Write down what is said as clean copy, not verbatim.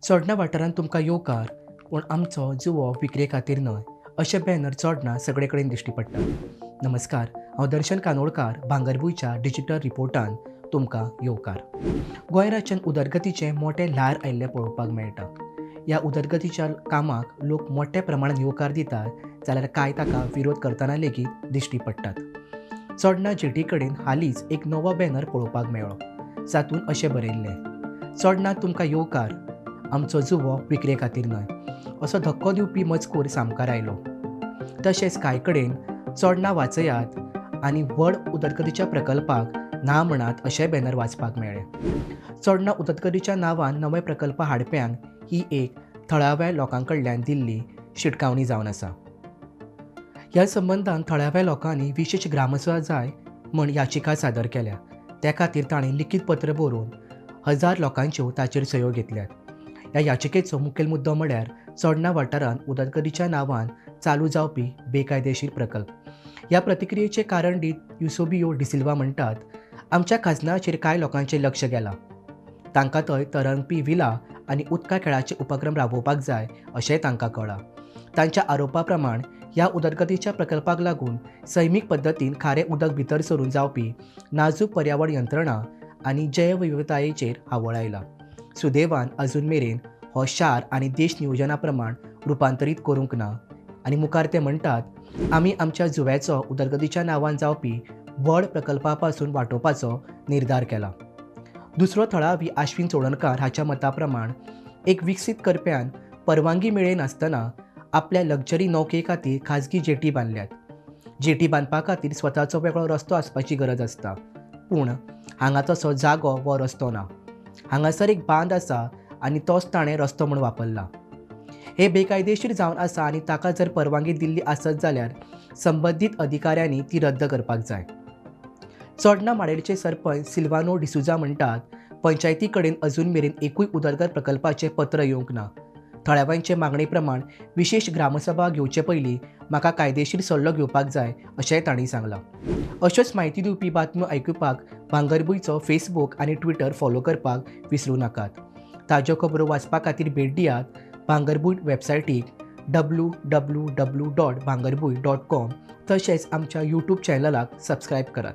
चोडणा वाठारांत तुमकां येवकार, पूण आमचो जुवो विक्रे खातीर न्हय अशें बॅनर चोडणा सगळे कडेन दिश्टी पडटा. नमस्कार, हांव दर्शन कानोळकार, भांगरभूंयच्या डिजिटल रिपोर्टान तुमकां येवकार. गोंय राज्यांत उदरगतीचें मोटें ल्हार आयिल्लें पळोवपाक मेळटा. ह्या उदरगतीच्या कामाक लोक मोठ्या प्रमाणान येवकार दितात जाल्यार कांय ताका विरोध करतना लेगीत दिश्टी पडटात. चोडणा जेटी कडेन हालींच एक नवो बॅनर पळोवपाक मेळ्ळो, जातूंत अशें बरयल्लें, चोडणा तुमकां येवकार, आमचो जुवो विक्रे खातीर न्हय, असो धक्को दिवपी मजकूर सामकार आयलो. तशेंच कांय कडेन चोडणा वाचयात आनी व्हड उदरगतीच्या प्रकल्पाक ना म्हणात अशें बॅनर वाचपाक मेळ्ळें. चोडणा उदरगतीच्या नांवान नवे प्रकल्प हाडप्यांक ही एक थळाव्या लोकां कडल्यान दिल्ली शिटकावणी जावन आसा. ह्या संबंदान थळाव्या लोकांनी विशेश ग्रामसभा जाय म्हूण याचिका सादर केल्या. त्या खातीर तांणी लिखीत पत्र बरोवन 1000 लोकांच्यो ताचेर सयो घेतल्यात. ह्या याचिकेचो मुखेल मुद्दो म्हळ्यार चोडणा वाठारांत उदरगतीच्या नांवान चालू जावपी बेकायदेशीर प्रकल्प. ह्या प्रतिक्रियेचें कारण दीत युसोबियो डिसिल्वा म्हणटात, आमच्या खाजनाचेर कांय लोकांचें लक्ष गेलां, तांकां थंय तरंगपी विला आनी उदका खेळाचे उपक्रम राबोवपाक जाय अशेंय तांकां कळ्ळां. तांच्या आरोपा प्रमाण ह्या उदरगतीच्या प्रकल्पाक लागून सैमीक पद्दतीन खारें उदक भितर सरून जावपी नाजूक पर्यावरण यंत्रणा आनी जैवविविधतायेचेर हावळ आयला. सुदैवान अजून मेरेन हो शार आनी देश नियोजना प्रमाण रुपांतरीत करूंक ना. आनी मुखार ते म्हणटात, आमी आमच्या जुव्याचो उदरगतीच्या नांवान जावपी व्हड प्रकल्पा पासून वाटोवपाचो निर्धार केला. दुसरो थळावी आश्विन चोडणकार हाच्या मता प्रमाण एक विकसीत करप्यान परवानगी मेळयनासतना आपल्या लक्झरी नौके खातीर खाजगी जेटी बांदल्यात. जेटी बांदपा खातीर स्वताचो वेगळो रस्तो आसपाची गरज आसता, पूण हांगा तसो जागो वो रस्तो ना. हांगासर एक बांद आसा आनी तोच ताणें रस्तो म्हूण वापरला. हे बेकायदेशीर जावन आसा आनी ताका जर परवानगी दिल्ली आसत जाल्यार संबंदीत अधिकाऱ्यांनी ती रद्द करपाक जाय. चोडणा माडेलचे सरपंच सिल्वानो डिसुजा म्हणटात, पंचायती कडेन अजून मेरेन एकूय उदरगत प्रकल्पाचें पत्र येवंक ना. थळाव्यांचे मागणे प्रमाण विशेश ग्रामसभा घेवचे पयलीं म्हाका कायदेशीर सल्लो घेवपाक जाय अशेंय तांणी सांगलां. अश्योच म्हायती दिवपी बातम्यो आयकुपाक भांगरभूंयचो फेसबूक आनी ट्विटर फॉलो करपाक विसरूं नाकात. ताज्यो खबरो वाचपा खातीर भेट दियात भांगरभूंय वेबसायटीक www.bhangarbhuin.com, तशेंच आमच्या यूट्यूब चॅनलाक सबस्क्रायब करात.